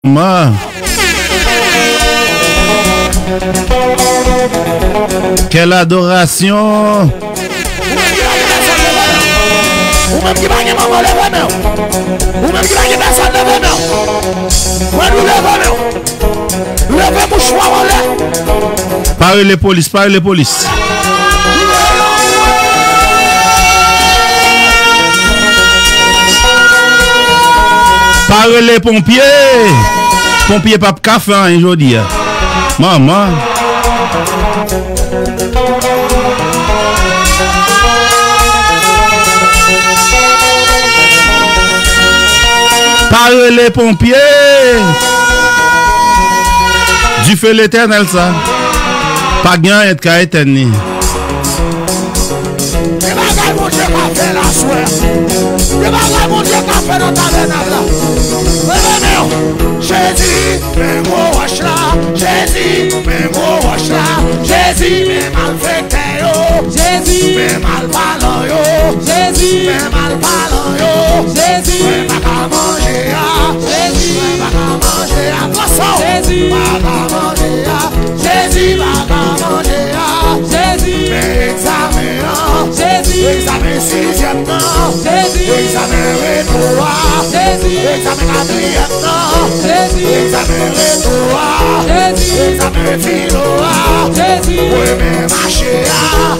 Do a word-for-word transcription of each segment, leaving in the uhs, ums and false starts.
Manman. Quelle adoration. Ou menm ki pa gen manman, leve men w. Ou menm ki pa gen pèsòn, leve men w. Mwen di w leve men w. Leve mouchwa w anlè. Pa rele polis, pa rele polis. Pa rele ponpye. Ponpye p ap ka fè anyen jodi a. Manman. Pa rele ponpye. Dife Letènèl sa. Pa gen anyen k ka etèn li. Gen bagay Bondye ka fè la aswè. Gen bagay Bondye ka fè nan tabènak la. Leve men w. Jezi, men gwo wòch la. Jezi, men gwo wòch la. Jezi, men malfektè yo. Jezi, men malpalan yo. Jezi, men malpalan yo. Jezi, men pa ka manje a. Jezi, men pa ka manje a. Pran sa w. Jezi, pa ka manje a. Jezi pa ka manje a. Jezi. Men egzamen an. Jezi. Egzamen sizyèm nan. Jezi. Egzamen reto a. Jezi. Egzamen katriyèm nan. Jezi. Egzamen reto a. Jezi. Egzamen filo a. Jezi. Premye mache a.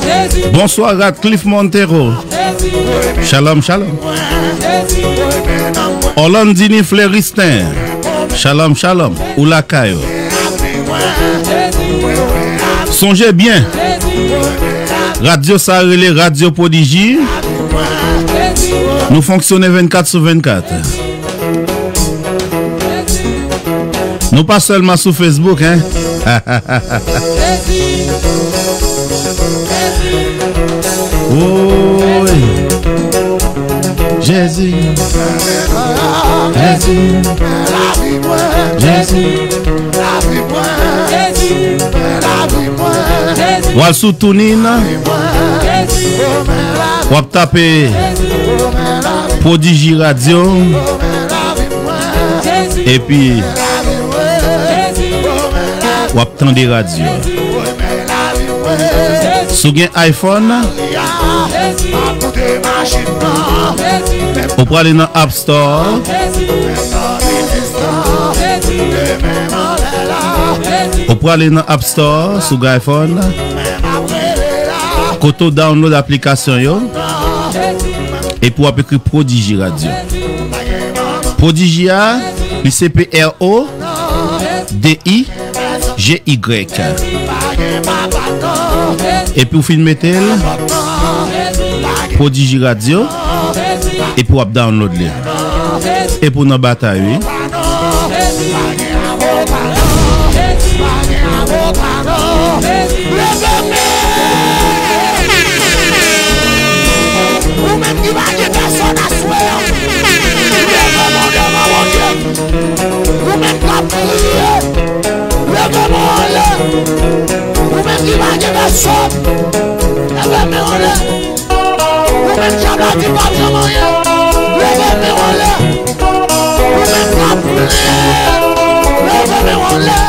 Jezi. Bonsoir Radcliffe Montero. Jezi. Shalom, shalom. Jezi. Orlandini Fleuristin. Shalom, shalom. Ou lakay ou. Sonje byen, radyo sa rele Radyo Pwodiji. Nou fonksyone vennkat sou vennkat. Nou pa sèlman sou Facebook, en. Woy. Jezi. Jezi. Jezi. W al sou TuneIn. W ap tape Pwodiji Radyo. Epi, w ap tande radyo. Si w gen iPhone, ou prale nan App Store. Ou prale nan App Store sou iPhone. Kote w download aplikasyon yo. Epi w ap ekri Pwodiji Radyo. Pwodiji a, li se P R O D I G Y. Epi w fin mete l, Pwodiji Radyo. Epi w ap download li. Epi w nan batay, wi. Ou menm ki pa gen pèsòn aswè a, leve men w devan Bondye. Ou menm k ap kriye, leve men w anlè. Ou menm ki pa gen pèsòn, leve men w anlè. Ou menm dyab la di p ap janm anyen, leve men w anlè. Ou menm k ap plenn, leve men w anlè.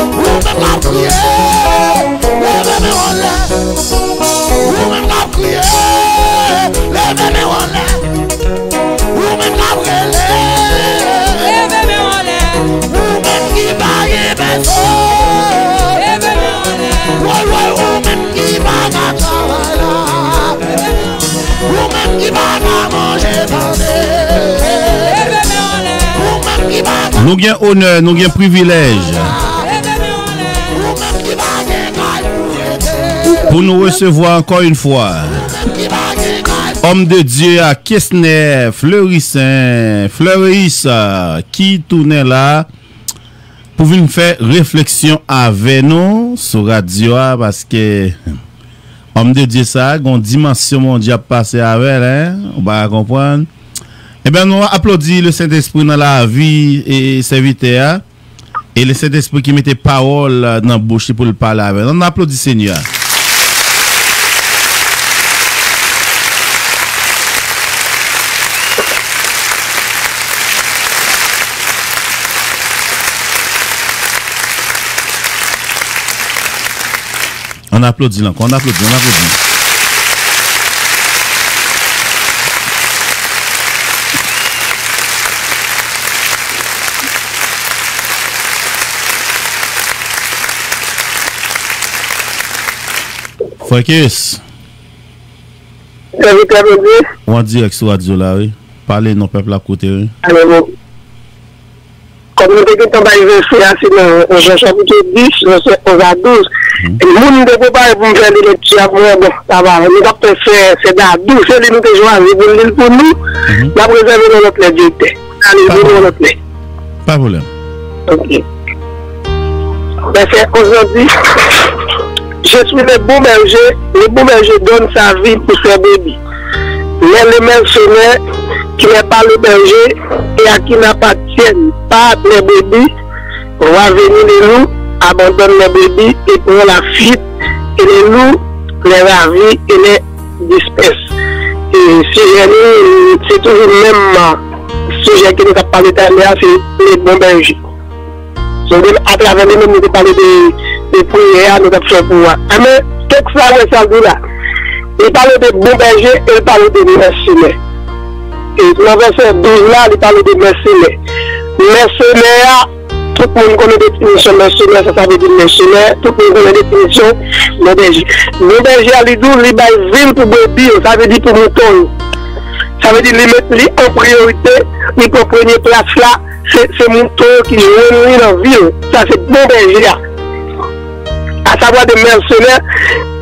Ou menm k ap kriye, leve men w anlè. Ou menm k ap kriye, leve men w anlè. Ou menm k ap rele, leve men w anlè. Ou menm ki pa gen pèsòn, leve men w anlè. Woy, woy, ou menm ki pa ka travay la. Ou menm ki pa ka manje, tande. Ou menm ki pa ka... Nou gen onè, nou gen privilèj. Ou menm ki pa gen kay pou rete. Pou nou resevwa ankò yon fwa. Homme de Dieu a Kesner Fleurissin, Fleuris, ki tounen la. Pou vin fè refleksyon avè nou sou radyo a, paske homme de Dieu sa a, gon dimansyon Bondye ap pase avè l, en, ou pa ka konprann. Ebyen, nou aplodi Lesentespri nan lavi e sèvitè a, e Lesentespri ki mete pawòl nan bouch li pou l pale avè nou. Ann aplodi Senyè a. Ann aplodi l ankò, ann aplodi, ann aplodi. Frankis. Sèvitè Bondye. Ou an dirèk sou radyo la, wi. Pale non, pèp la ap koute, wi. Alo, bon. Kòm nou te gentan bay vèsè a, se nan Jan chapit dis, vèsè onz a douz. Mhm. Moun te prepare pou m fè li lekti a pou mwen, bon, sa va. Nou t ap fè sè, sè Dadou, se li nou te chwazi pou n li l pou nou. Mhm. N ap rezève l yon lòt lè, direktè. Ale, pou yon lòt lè. Pa pwoblèm. Ok. Vèsè onz lan di, Je suis le bon berger, le bon berger donne sa vie pour ses brebis. Mais le mercenaire, qui n'est pas le berger et à qui n'appartiennent pas les brebis, voit venir le loup, abandonne les brebis et prend la fuite, et le loup les ravit et les disperse. E sijè nou, se toujou menm sijè ke nou t ap pale talè a, se le bon bèje. Se de, atravè li menm, nou te pale de, de priyè a nou t ap fè pou a. Enben, tèks la, wè sa l di la. Li pale de bon bèje e li pale de mèsenè. E nan vèsè douz la, li pale de mèsenè. Mèsenè a, tout moun konnen definisyon mèsenè, sa sa vle di mèsenè, tout moun konnen definisyon bon bèje. Bon bèje a, li di w, li bay vil pou brebi yo, sa vle di pou mouton yo. Sa vle di li met li an priyorite, li pran premye plas la, se, se mouton yo ki jwenn li nan vil. Sa se bon bèje a. Asavwa de mèsenè,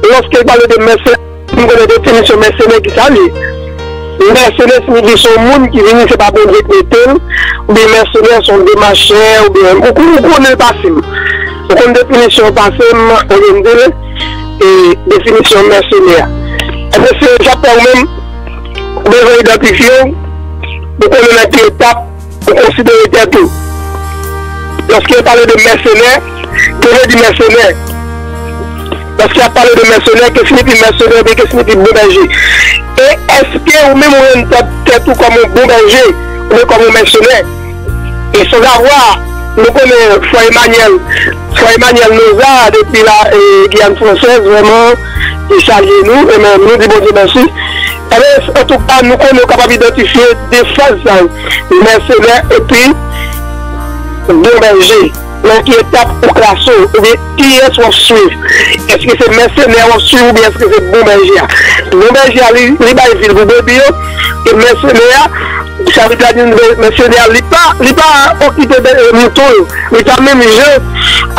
lòske l pale de mèsenè, nou konnen definisyon mèsenè ki sa l ye. Mèsenè siyifi se yon moun ki vini, se pa Bondye ki mete l, oubyen mèsenè se yon demachè, oubyen ou, ou konnen l pase m. Ou konn definisyon pase m, olye m di l, e definisyon mèsenè a. Enben, se Japon menm, ou bezwen idantifye w, ou konnen nan ki etap, ou konsidere tèt ou. Lòske yo pale de mèsenè, ke vle di mèsenè? Lòske y ap pale de mèsenè, ke siyifi mèsenè oubyen ke siyifi bon bèje? E èske ou menm ou rann kont tèt ou kòm yon bon bèje oubyen kòm yon mèsenè? E sanzavwa, nou konnen frè Emmanuel, frè Emmanuel Noza, depi la, e, Giyàn Fransèz, vrèman, li salye nou, e men nou di Bondye mèsi. Enben, antouka, nou konnen nou kapab idantifye de faz sa yo, mèsenè epi bon bèje. Nan ki etap ou klase w, oubyen kiyès w ap swiv? Èske se mèsenè w ap swiv oubyen èske se bon bèje a? Bon bèje a, li, li bay vil pou brebi yo, e mèsenè a, sa vle di mèsenè a, li pa, li pa okipe de, e, mouton yo. Li pa menm jan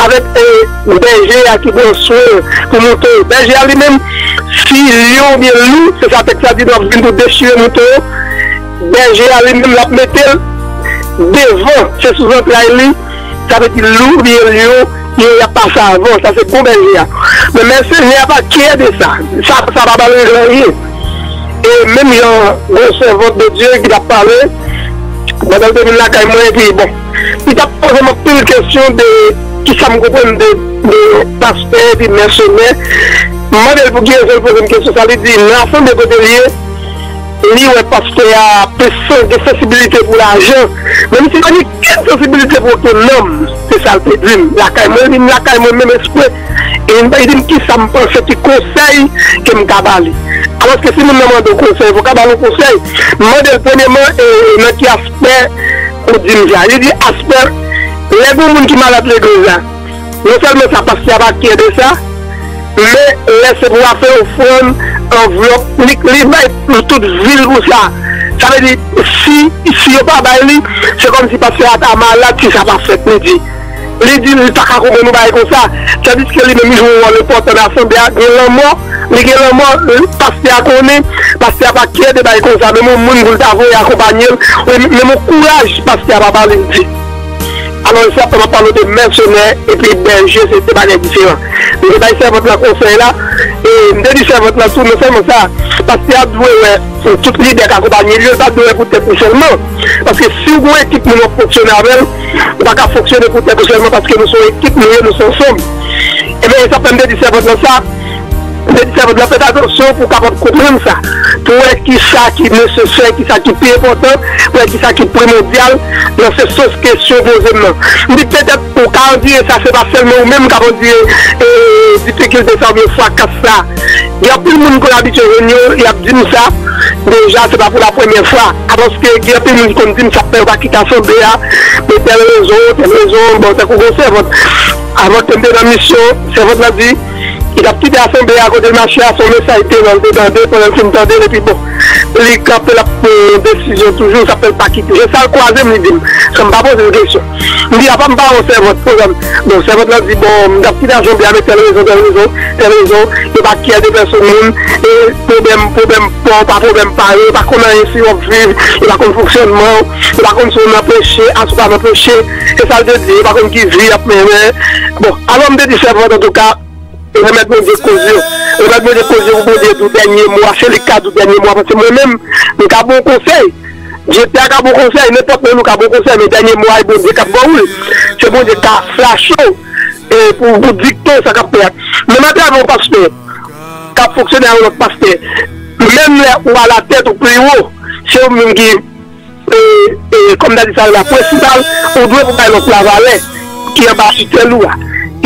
avèk, e, bèje a ki pran swen pou mouton yo. Bèje a li menm, si lyon oubyen lou, se sa tèks la di, nou ap vin pou dechire mouton yo. Bèje a li menm, l ap mete l devan, se sou zantray li, sa vle di lou oubyen lyon, yo, y ap pase avan, sa se bon bèje a. Men mèsenè a pa kyè de sa. Sa, sa pa ba l anyen. E menm jan gon sèvant de Dye ki t ap pale, pandan l te vin lakay mwen, epi bon, li t ap poze m anpil kesyon de kisa m konprann de, de pastè epi mèsenè. M mande l pou ki rezon l poze m kesyon sa, li di nan asanble kote l ye, li wè pastè a plis gen sansibilite pou lajan, men misye pa gen okenn sansibilite pou okenn nonm. Se sa l te di m. Lakay mwen, li vin lakay mwen menm esprè. E li di m kisa m panse, ki konsèy ke m ka ba li. Alòske si moun nan mande w konsèy, fò w ka ba l yon konsèy. M mande l premyèman, e, nan ki aspè ou di m sa. Li di aspè, lè gen yon moun ki malad legliz la, non sèlman sa, pastè a pa kyè de sa, men lè se pou afè ofrann, anvlòp, li, li bay tout vi l pou sa. Sa vle di, si, si yo pa bay li, se kòmsi pastè a ta malad si sa pa fèt, li di. Li di li pa ka konprann yon bagay konsa, tandiske li menm li jwe yon wòl enpòtan nan asanble a, gen lanmò, li gen lanmò, pastè a konnen, pastè a pa kyè de bagay konsa, menm yon moun pou l ta voye akonpanye l, menm yon kouraj pastè a pa ba li, li di. Alò, sa pa m ap pale de mèsenè epi bèje, se de bagay diferan. M te bay sèvant lan konsèy la, e m te di sèvant lan tou, non sèlman sa, pastè a dwe wè tout lidè k akonpanye l yo, li pa dwe wè pou tèt li sèlman. Paske si w gen yon ekip moun w ap fonksyone avè l, ou pa ka fonksyone pou tèt ou sèlman, paske nou se yon ekip, nou ye, nou se ansanm. Ebyen, e sa fè m te di sèvant lan sa, m te di sèvant lan, fè atansyon pou w kapab konprann sa, pou w wè kisa ki nesesè, kisa ki pi enpòtan, pou w wè kisa ki primòdyal nan se sans kesyon w poze m nan. M di petèt ou ka andire sa, se pa sèlman ou menm k ap andire, e, difikilte sa oubyen fwakas sa. Gen anpil moun m konn abitye jwenn yo, y ap di m sa. Deja, se pa pou la premyè fwa. Alòske gen anpil moun ki konn di m sa fè yo pa kite asanble a, pou tèl rezon, tèl rezon, bon, tankou gon sèvant. Avan ke m te nan misyon, sèvant lan di, li t ap kite asanble a kote l mache a, se yon mesaj te nan l te tande, pandan l fin tande l, epi bon, li kanpe, l ap pran yon desizyon toujou, sa fè l pa kite. Se sa l kwaze m, li di m, san m pa poze l kesyon. M di, apa m pa yon sèvant, pwogram. Bon, sèvant lan di, bon, m t ap kite asanble a, men tèl rezon, tèl rezon, tèl rezon, yo pa kè de pèsonn moun, e pwoblèm, pwoblèm pa w, pa pwoblèm pa yo, yo pa konn anyen si w ap viv, yo pa konn fonksyònman w, yo pa konn si w nan peche, a si w pa nan peche, se sa l te di, yo pa konn ki vi y ap mennen. Bon, alò m te di sèvant, antouka, remèt Bondye koz yo. Remèt Bondye koz yo pou Bondye di w dènye mo a. Se li k ka di w dènye mo a, paske mwen menm, m ka ba w konsèy. Dye pè a ka ba w konsèy, nenpòt moun ou ka ba w konsèy, men dènye mo a, e Bondye k ap ba w li. Se Bondye k ka flache w, e pou, pou dikte w sa k ap fèt. Menm atravè yon pastè k ap fonksyone a yon lòt pastè, menm lè ou alatèt ou pi wo, se ou menm ki e, e, kòm n ta di sa la, prensipal, ou dwe pou bay lòt la valè ki anba titèl ou a.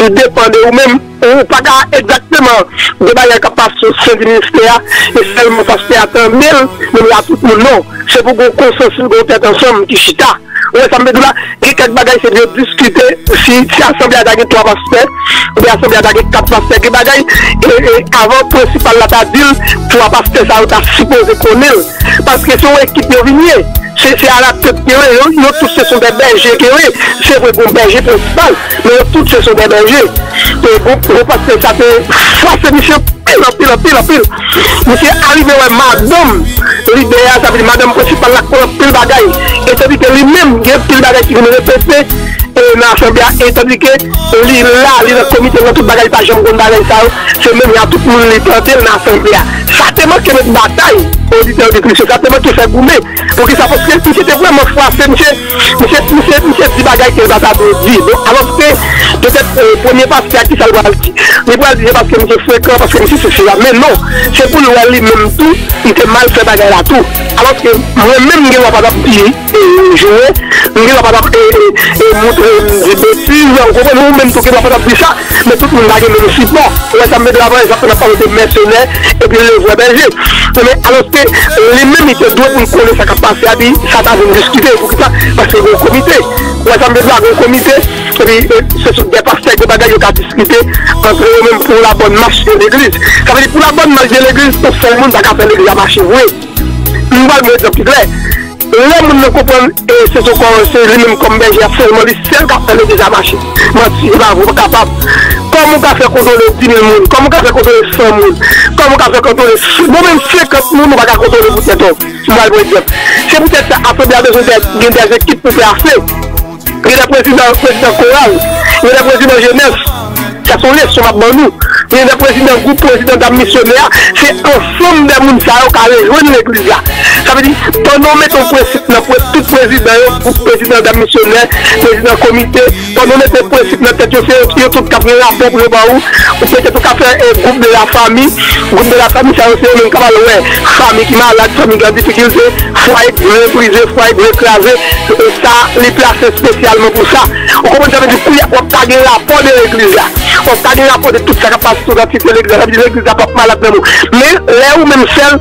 Li depann de ou menm, ou pa ka egzakteman gen bagay k ap pase sou sen di ministè a, e sèlman pastè a tande l, menm la tout moun non. Se pou gen yon konsansis, gen yon tèt ansanm ki chita. Ou wè sa m vle di w la? Gen kèk bagay se pou yo diskite, si, si asanble a ta gen twa pastè, oubyen asanble a ta gen kat pastè, gen bagay, e, e, avan prensipal la ta di l, twa pastè sa yo ta sipoze konnen l. Paske se yon ekip yo vin ye. Se, se alatèt yo ye. Yo, yo tout se son de bèje ke yo ye. Se vre, gon bèje prensipal, men yo tout se son de bèje. E gon, gon pastè sa te fwase misye anpil, anpil, anpil, anpil. Misye arive wè madanm lidè a, sa vle di madanm prensipal la, konn anpil bagay. E tandike li menm, gen anpil bagay ki vin repete e nan asanble a, e tandike li la, li nan komite, nan tout bagay, li pa janm konn bagay sa yo. Se menm jan tout moun li tande l nan asanble a. Sa te manke met batay, oditè, oditris yo, sa te manke fè goumen. Poukisa? Paske misye te vrèman fwase, misye, misye, misye, misye di bagay ke l pa ta dwe di. Bon, alòske, petèt, e, premye pastè a, kisa l pral di? Li pral di se paske misye frekan, paske misye sesi la. Men non, se pou l wè li menm tou, li te mal fè bagay la tou. Alòske mwen menm, m gen dwa pa t ap di, e, joure, m gen dwa pa t ap, e, e, e, montre m di betiz, ou konprann, ou menm tou gen dwa pa t ap di sa, men tout moun pa gen menm sipò. Ou wè sa m vle di la, pa egzanp, n ap pale de mèsenè, epi levre bèje. Men alòske li menm, li te dwe pou l konnen sa k ap pase a, epi sa ta vin diskite. Poukisa? Paske gen yon komite. Ou wè sa m vle di la, gen yon komite, epi, e, se sou de pastè, gen bagay yo ka diskite antre yo menm pour la bonne marche de l'église. Sa vle di, pour la bonne marche de l'église, yon sèl moun pa ka fè legliz la mache vre. M pral ba w egzanp ki klè. Lè moun nan konprann, e, se sou kò, se li menm kòm bèje a sèlman, li sèl k ap fè legliz la mache. Manti, se pa vre, ou pa kapab. Kòman w ka fè kontwole dis mil moun? Kòman w ka fè kontwole san moun? Kòman w ka fè kontwole, bon, menm senkant moun, ou pa ka kontwole pou tèt ou? M pral ba w egzanp. Se poutèt sa, asanble a bezwen gen de ekip pou fè afe. Gen de prezidan, prezidan koral, gen de prezidan jenès. Sa se yon leson m ap ban nou. Gen de prezidan gwoup, prezidan dam misyonè a, se ansanm de moun sa yo ka rejwenn legliz la. Sa vle di, pandan w mete yon prensip nan pre-, tout prezidan yo, gwoup prezidan dam misyonè, prezidan komite, pandan w mete prensip nan tèt yo, se yo, yo tout k ap gen rapò pou yo ba ou. Ou petèt ou ka fè, e, gwoup de la fami. Gwoup de la fami sa yo, se yo menm k ap al wè fami ki malad, fami ki an difikilte, fwaye k vle brize, fwaye k vle kraze. E sa, li plase espesyalman pou sa. Ou konprann sa vle di, kounye a, w ap ka gen rapò de legliz la. W ap ka gen rapò de tout sa k ap pase sou kantite legliz la. Sa vle di legliz la p ap malad nan men w. Men, lè ou menm sèl,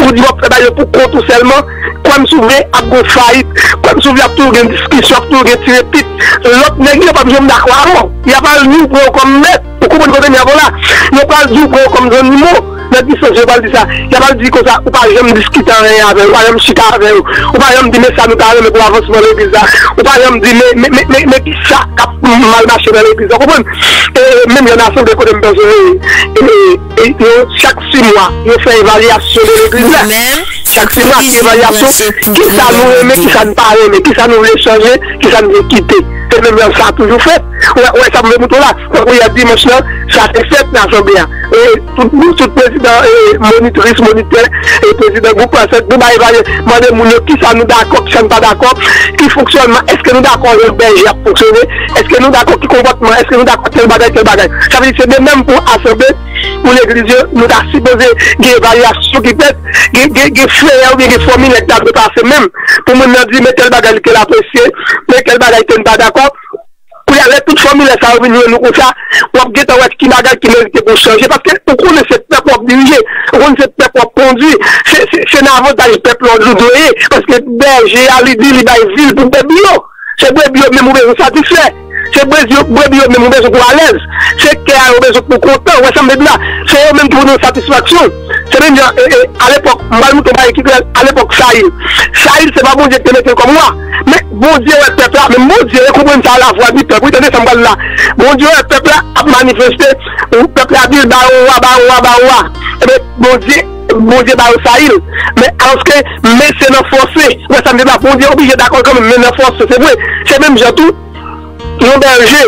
ou di w ap fè bagay yo pou kont ou sèlman, kwè m si w vle, ap gon fayit. Kwè m si w vle, ap toujou gen diskisyon, ap toujou gen tire pit. Lòt nèg yo p ap janm dakò avè w. Y ap al di w pran w kòm mèt. Ou konprann kote m ye avè w la? Yo pral di w pran yo kòm zannimo. Nan ki sans yo pral di sa? Y ap al di konsa, ou pa janm diskite anyen avè yo, ou pa janm chita avè yo, ou pa janm di men sa nou ta renmen pou avansman legliz la, ou pa janm di men, men, men, men, men ki sa k ap mal mache nan legliz la, ou konprann? E, e, menm jan nan asanble kote m pèsonèl, e, e, e, yo, chak sis mwa, yo fè evalyasyon de legliz la. Chak sis mwa, se evalyasyon. Kisa nou renmen, kisa n pa renmen, kisa nou vle chanje, kisa n vle kite. Se menm jan sa toujou fèt. Ou wè, ou wè sa m vle montre w la. Tankou yè dimanch lan, sa te fèt nan asanble a. E tout, tout prezidan, e monitris, monitè, e prezidan gwoup la, fèt nou bay evalye, mande moun yo kisa nou dakò, kisa n pa dakò, ki fonksyònman, èske nou dakò jan bèje ap fonksyone, èske nou dakò ki konpòtman, èske nou dakò tèl bagay, tèl bagay. Sa vle di se de menm pou asanble, pou legliz yo, nou ta sipoze gen evalyasyon ki fèt, gen, gen, gen feyè oubyen gen fòmilè ki ta dwe pase menm, pou moun nan di men tèl bagay ke l apresye, men tèl bagay ke n pa dakò. Kounye a, lè tout fòmilè sa yo vin jwenn nou konsa, w ap gentan wè ki bagay ki merite pou chanje. Paske ou konnen se pèp w ap dirije, ou konnen se pèp w ap kondui, se, se, se nan avantaj pèp la w dwe ye. Paske bèje a, li di li bay vi l pou bèbi yo. Se bèbi yo menm ou bezwen satisfè. Se bèbi yo, bèbi yo menm ou bezwen pou alèz. Se kè a yo bezwen pou kontan. Ou wè sa m vle di la? Se yo menm ki pou nou satisfaksyon. Se menm jan, e, e, alepòk, m pral montre w bagay ki klè, alepòk Sayil. Sayil, se pa Bondye ki te mete l kòm wa. Men Bondye wè pèp la, men Bondye, e konprann sa, lavwa di pèp. Wi, tande sa m pral la. Bondye wè pèp la ap manifeste, pèp la di l, ba yo wa, ba yo wa, ba yo wa. Ebyen, Bondye, Bondye ba yo Sayil. Men alòske, men se nan fòse. Ou wè sa m di la, Bondye oblije dakò kanmenm, men nan fòse, se vre. Se menm jan tou, yon bèje,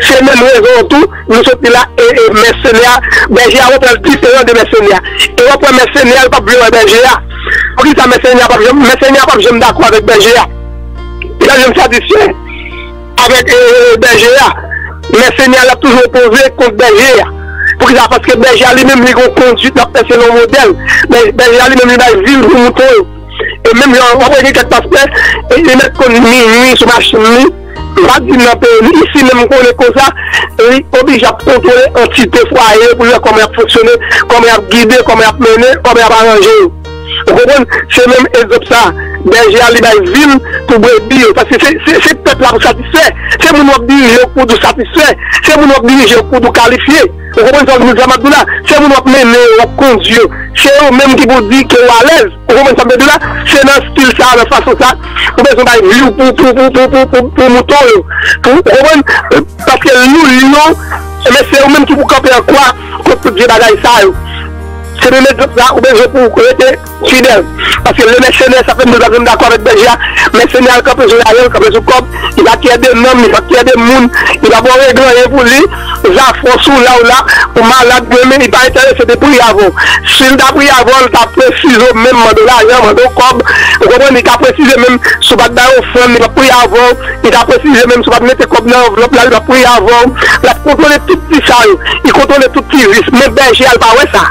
se menm rezon an tou, nou sot di la, e, e mèsenè a, bèje a, w ap wè l diferan de mèsenè a. E w ap wè mèsenè a, l p ap vle wè bèje a. Poukisa mèsenè a p ap janm, mèsenè a p ap janm dakò avèk bèje a? Li p ap janm satisfè avèk, e, e, bèje a. Mèsenè a, l ap toujou opoze kont bèje a. Poukisa? Paske bèje a li menm, li gen yon konduit, l ap fè selon modèl. Bè-, bèje a li menm, li bay vi l pou mouton yo. E menm jan, w ap wè gen kèk pastè, e, li mèt konn minui sou machin li. M pa di nan peyi, isi menm m konnen konsa, li oblije ap kontwole antite fwaye yo pou l wè kòman y ap fonksyone, kòman y ap gide, kòman y ap mennen, kòman y ap aranje yo. Ou konprann? Se menm egzanp sa. Bèje a, li bay vi l pou brebi yo. Paske se, se, se pèp la pou satisfè. Se moun w ap dirije yo pou w satisfè. Se moun w ap dirije yo pou w kalifye. Ou konprann sa m ap di la? Se moun w ap mennen yo, w ap kondui yo. Se yo menm ki pou di ke w alèz. Ou konprann sa m vle di la? Se nan estil sa, nan fason sa, ou bezwen bay vi w pou, pou, pou mouton yo. Pou, ou konprann? Paske nou, lyon, men se ou menm ki pou kanpe an kwa kont tout vye bagay sa yo. Se menm egzanp sa, ou bezwen pou w rete fidèl. Paske le mèsenè, sa fè m toujou dakò avèk bèje a, mèsenè a kanpe sou lajan, kanpe sou kòb, li pa kyè de nanm, li pa kyè de moun, li pa ba w regle anyen pou li, zafè w sou la w la, ou malad, men li pa enterese de priye avè w. Si l ta priye avè w, li ta presize w menm, mande w lajan, mande w kòb, ou konprann, li ta presize menm, si w pa t bay ofrann, li p ap priye avè w, li ta presize menm, si w pa t mete kòb nan anvlòp la, li p ap priye avè w, l ap kontwole tout ti sa yo, li kontwole tout ti vis, men bèje a, l pa wè sa.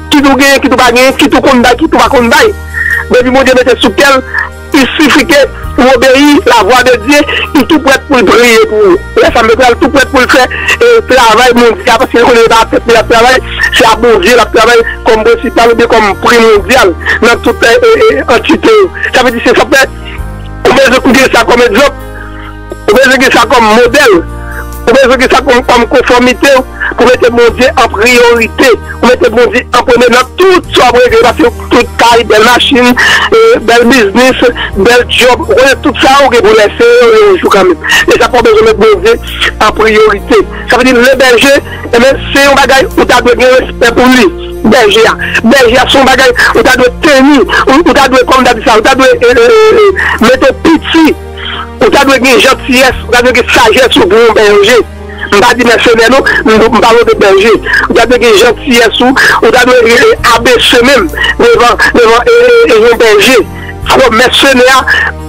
Kit ou genyen, kit ou pa genyen, kit ou konn bay, kit ou pa konn bay. Depi Bondye mete sou kè l, il suffit que ou obeyi la voix de Dieu, li tou prèt pou l priye pou ou. Lè sa m vle di a, l tou prèt pou l fè, e, travay Bondye a, paske l konnen se pa tèt li l ap travay, se a Bondye l ap travay kòm prensipal oubyen kòm primòdyal nan tout, e, e, e, antite yo. Sa vle di, se sa k fè ou bezwen koute sa kòm egzanp. Ou bezwen gen sa kòm modèl. Ou bezwen gen sa kòm, kòm konfòmite w pou mete Bondye an priyorite. Ou mete Bondye an premye nan tout sa w ap regle, paske tout kay, bèl machin, e, bèl biznis, bèl djòb, ou konnen tout sa ou gen pou lèse yo yon jou kanmenm. E sa fè w bezwen met Bondye an priyorite. Sa vle di, le bèje, ebyen, se yon bagay ou ta dwe gen respè pou li. Bèje a. Bèje a se yon bagay ou ta dwe teni, ou, ou ta dwe, kòm m ta di sa, ou ta dwe, e, e, e, e, mete w piti. Ou ta dwe gen jantiyès, ou ta dwe gen sajès ou pou yon bèje. M pa di mèsenè non, m, m pale w de bèje. Ou ta dwe gen jantiyès ou, ou ta dwe, e, e, abese menm devan, devan, e, e, e, yon bèje. Alò, mèsenè a,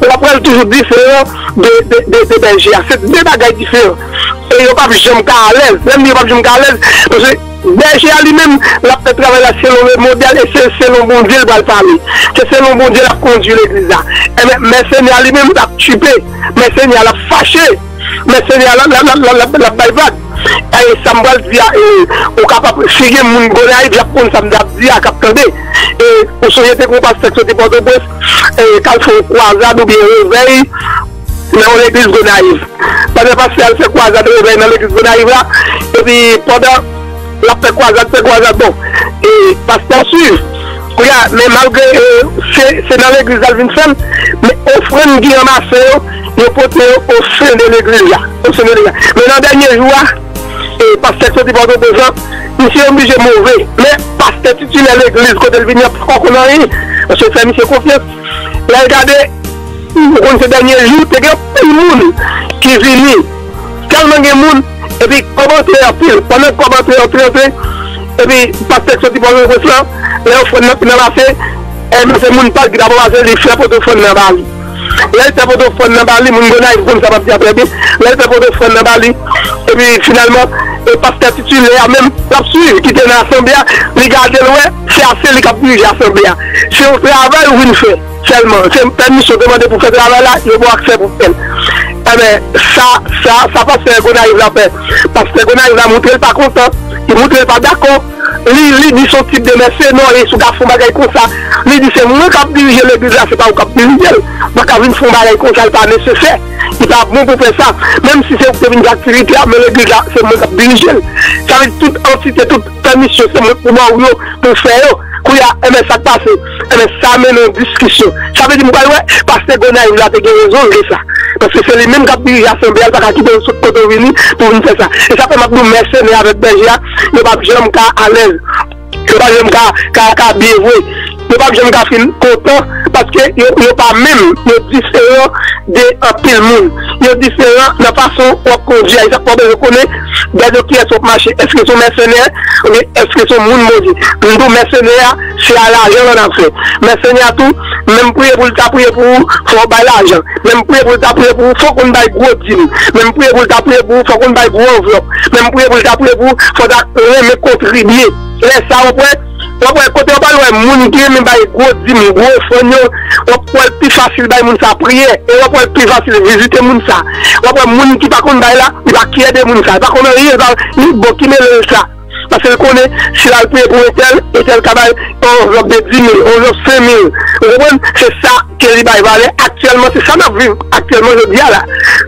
w ap wè l toujou diferan de, de, de, de bèje a. Se de bagay diferan. E yo p ap janm ka alèz. Lè m di yo p ap janm ka alèz, paske bèje a li menm, l ap fè travay la selon le modèl e se selon Bondye l pral pale. Se selon Bondye l ap kondui legliz la. Ebyen, mèsenè a li menm, l ap tchipe. Mèsenè a, l ap fache. Mèsenè a, l ap, l ap, l ap, l ap, l ap bay vag. E sa m pral di a, e, ou kapab, si gen moun Gonayiv, y ap konn sa m t ap di a, k ap tande. E, ou sonje te gen yon pastè k soti Pòtoprens, e, k al fè yon kwazad oubyen revèy nan yon legliz Gonayiv. Pandan pastè a al fè kwazad revèy nan legliz Gonayiv la, epi pandan l ap fè kwazad, fè kwazad, bon, e pastè a swiv. Kounye a, men malgre, e, se, se nan legliz la l vin fè l, men ofrann ki ranmase yo, yo pote yo o sen de legliz la, o sen de legliz la. Men nan dènye jou a, e pastè k soti Pòtoprens lan, misye oblije move. Men pastè titilè legliz kote l vini an poko konn anyen, paske l fè misye konfyans. Lè l gade, ou konn se dènye jou, te gen anpil moun ki vini. Tèlman gen moun, epi kòb antre anpil. Pandan kòb antre, antre, antre, epi pastè k soti Pòtoprens lan, lè ofrann nan fin ranmase, e, men se moun pa l ki t ap ranmase, li fè pote ofrann nan ba li. Lè l fè pote ofrann nan ba li, moun Gonayiv konn sa m ap di a trè byen. Lè l fè pote ofrann nan ba li, epi finalman, e pastè titilè a menm, l ap swiv, ki te nan asanble a, li gade l wè, se a se li k ap dirije asanble a. Se yon travay ou vin fè sèlman. Se pèmisyon w te mande pou fè travay la, yo ba w aksè pou fè l. Enben, sa, sa, sa pastè Gonayiv la fè. Pastè Gonayiv la montre l pa kontan, li montre l pa dakò. Li, li di se yon tip de mèsenè, e si w ka fè yon bagay konsa, li di se mwen k ap dirije legliz la, se pa ou k ap dirije l. Ou pa ka vin fè yon bagay konsa, li pa nesesè. Li pa bon pou fè sa. Menm si se ou ki te vin fè aktivite a, men legliz la, se mwen k ap dirije l. Sa vle di tout antite, tout pèmisyon, se mwen k pou ba w yo, pou fè yo. Kounye a, enben, sa k pase? Enben, sa mennen yon diskisyon. Sa vle di, m pral wè, pastè Gonayiv la te gen rezon l de sa. Paske se li menm k ap dirije asanble a, li pa ka kite l sot kote w vini pou vin fè sa. E sa fè m ap di w, mèsenè avèk bèje a, yo p ap janm ka alèz. Yo p ap janm ka, ka, ka byen vre. Yo p ap janm ka fin kontan, paske yo, yo pa menm, yo diferan de anpil moun. Yo diferan nan fason w ap kondui a. E sa k fè w bezwen konnen, gade kiyès w ap mache. Èske se yon mèsenè, oubyen èske se yon moun Bondye? M di w, mèsenè a, se a lajan l annafè. Mèsenè a tou, menm priye pou l ta priye pou ou, fò w bay lajan. Menm priye pou l ta priye pou ou, fò w konn bay gwo dim. Menm priye pou l ta priye pou ou, fò w konn bay gwo anvlòp. Menm priye pou l ta priye pou ou, fò w ta renmen kontribye. Lè sa a, w ap wè, w ap wè kote w pral wè moun ki renmen bay gwo dim, gwo ofrann yo, w ap wè l pi fasil bay moun sa priyè, e w ap wè l pi fasil vizite moun sa. W ap wè moun ki pa konn bay la, li pa kyè de moun sa, li pa konn anyen, li pa, li bon ki mele l sa. Paske l konnen, si l al priye pou entèl, entèl ka bay yon anvlòp de dis mil, yon anvlòp senk mil. Ou konprann? Se sa ke li bay valè aktyèlman, se sa n ap viv aktyèlman jodi a la.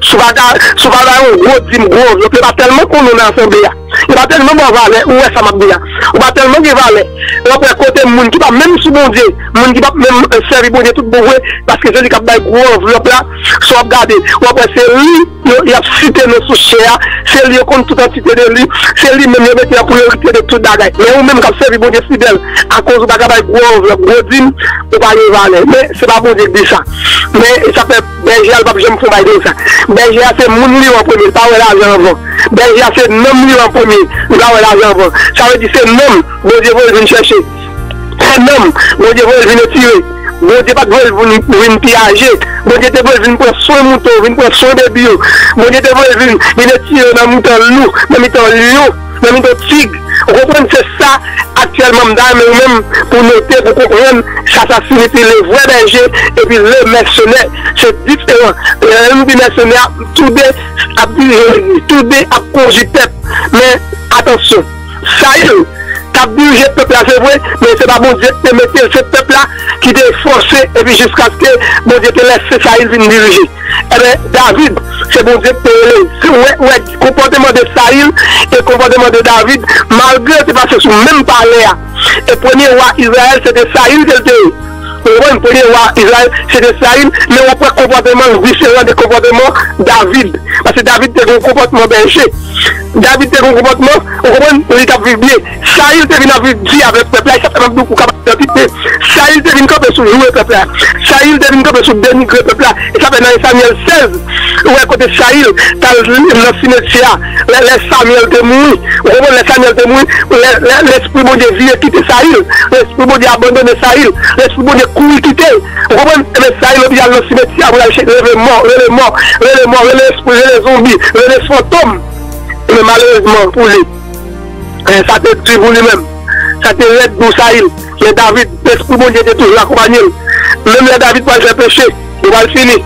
Si w pa ka, si w pa bay yon gwo dim, gwo anvlòp, yo pa tèlman konnen w nan asanble a. Yo pa tèlman ba w valè, ou wè sa m ap di a. Ou pa tèlman gen valè. W ap wè kote moun ki pa menm sou Bondye, moun ki p ap menm, eh, sèvi Bondye tout bon vre, paske se li k ap bay gwo anvlòp la, si w ap gade, w ap wè se li yo, y ap site non sou chè a, se li yo konn tout antite de li, se li menm yo mete an priyorite de tout bagay. Men ou menm k ap sèvi Bondye fidèl, akoz ou pa ka bay gwo anvlòp, gwo dim, ou pa gen valè. Men se pa Bondye k di sa. Men sa fè bèje a, l p ap janm fè yon bagay konsa. Bèje a se moun li yo an premye, li pa wè lajan anvan. Bèje a se nanm li yo an premye, li pa wè lajan anvan. Sa vle di se nanm Bondye voye l vin chèche. Se nanm Bondye voye l vin etire. Bondye pa t voye l vin, vin piyaje. Bondye te voye l vin pran swen mouton, vin pran swen brebi yo. Bondye te voye l vin, vin etire yo nan mitan lou, nan mitan lyon, nan mitan tig. Ou konprann? Se sa aktyèlman m ta renmen ou menm pou note, pou konprann sa sa siyifi le vrè bèje epi le mèsenè. Se diferan. Lè m di mèsenè, toude ap dirije legliz, toude ap kondui pèp. Men, atansyon, Sayil t ap dirije pèp la, se vre, men se pa Bondye ki te mete l, se pèp la ki te fòse, epi jiskaske Bondye te lèse Sayil vin dirije. Enben, David, se Bondye ki te rele l. Si w wè, wè konpòteman de Sayil e konpòteman de David, malgre yo te pase sou menm palè a, e premye wa Izrayèl, se te Sayil ke l te ye. Ou konprann? Premye wa Izrayèl, se te Sayil, men w ap wè konpòteman l diferan de konpòteman David. Paske David te gen yon konpòteman bèje. David te gen yon konpòteman, ou konprann, li t ap viv byen. Sayil te vin ap viv di avèk pèp la, e sa fè m ap di w ou kapab idantite. Sayil te vin kanpe sou joure pèp la. Sayil te vin kanpe sou denigre pèp la. E sa fè nan Samyèl sèz, ou wè kote Sayil t al nan simetyè a. Lè, lè Samyèl te mouri, ou konprann, lè Samyèl te mouri, lè, lè, lespri Bondye vire kite Sayil, lespri Bondye abandone Sayil, lespri Bondye kouri kite l. Ou konprann? Ebyen, Sayil oblije al nan simetyè a pou l al chèche rele mò, rele mò, rele mò, rele espri, rele zonbi, rele fantom. Men malerezman pou li, eh, sa te di pou li menm. Sa te rèd pou Sayil. Men David, lespri Bondye te toujou akonpanye l. Menm lè David pral fè peche, li pral fini.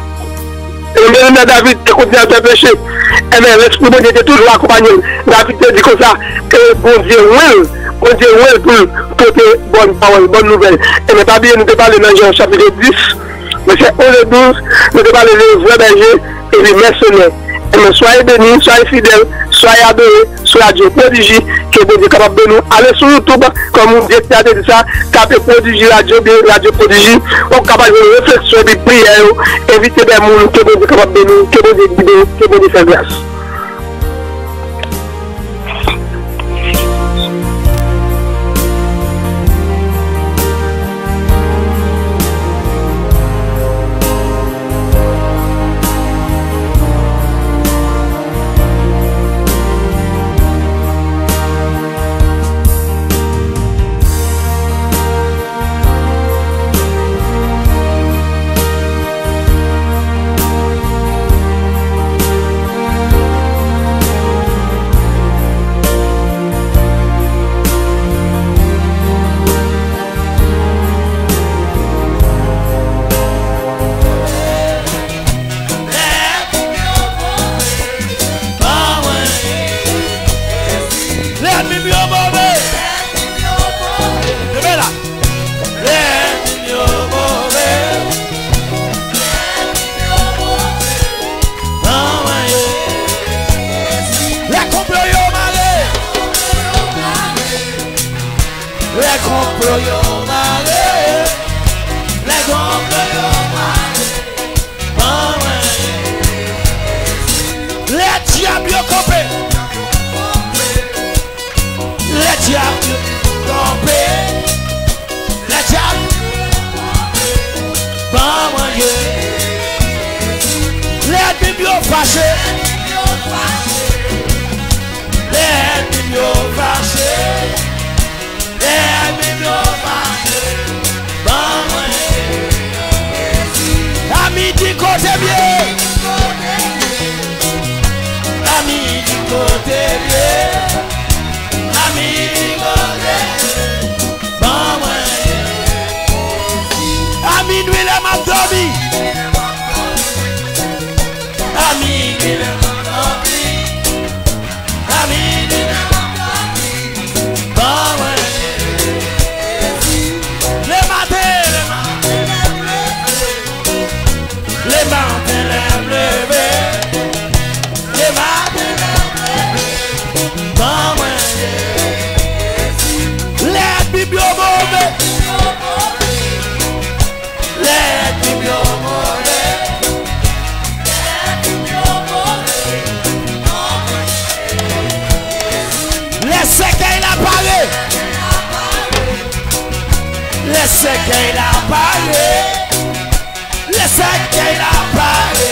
E menm lè David te kontinye ap fè peche, enben, lespri Bondye te toujou akonpanye l. David te di konsa, ke Bondye wè l, Bondye wè l pou l pote bòn pawòl, bòn nouvèl. Enben, pa bliye nou te pale nan Jan chapit dis, vèsè onz e douz, nou te pale de vrè bèje epi mèsenè. Enben, soyez bénis, soyez fidèles, soyez adorés sou Radyo Pwodiji. Ke Bondye kapab beni w. Ale sou YouTube, kòm yon direktè a te di sa, tape Pwodiji Radyo, oubyen Radyo Pwodiji. W ap kapab jwenn refleksyon epi priyè yo. Envite de moun, ke Bondye kapab beni w, ke Bondye gide w, ke Bondye fè gras. Yo mare, lè gonfle yo mare, ban mwen. Lè dyab yo kanpe, lè dyab yo kanpe, lè dyab, ban mwen Jezi. Lè ènmi m yo fache, lè ènmi m yo fache, lè ènmi m yo fache, ban mwen Jezi. Ami di kote m ye. Ami di kote m ye. Ami di kote m ye. Ban mwen Jezi. Ami nwi lè m ap dòmi. Ami nwi lè m ap dòmi. Ami nwi lè m ap dòmi. Ban mwen Jezi. Lematen, lematen, lematen, lè m leve. Lematen, lè m leve. Ban mwen Jezi. Lè ènmi m yo move. Lè ènmi m yo move. Lè sèkèy la pare. Lè sèkèy la pare. Lè sèkèy la pare.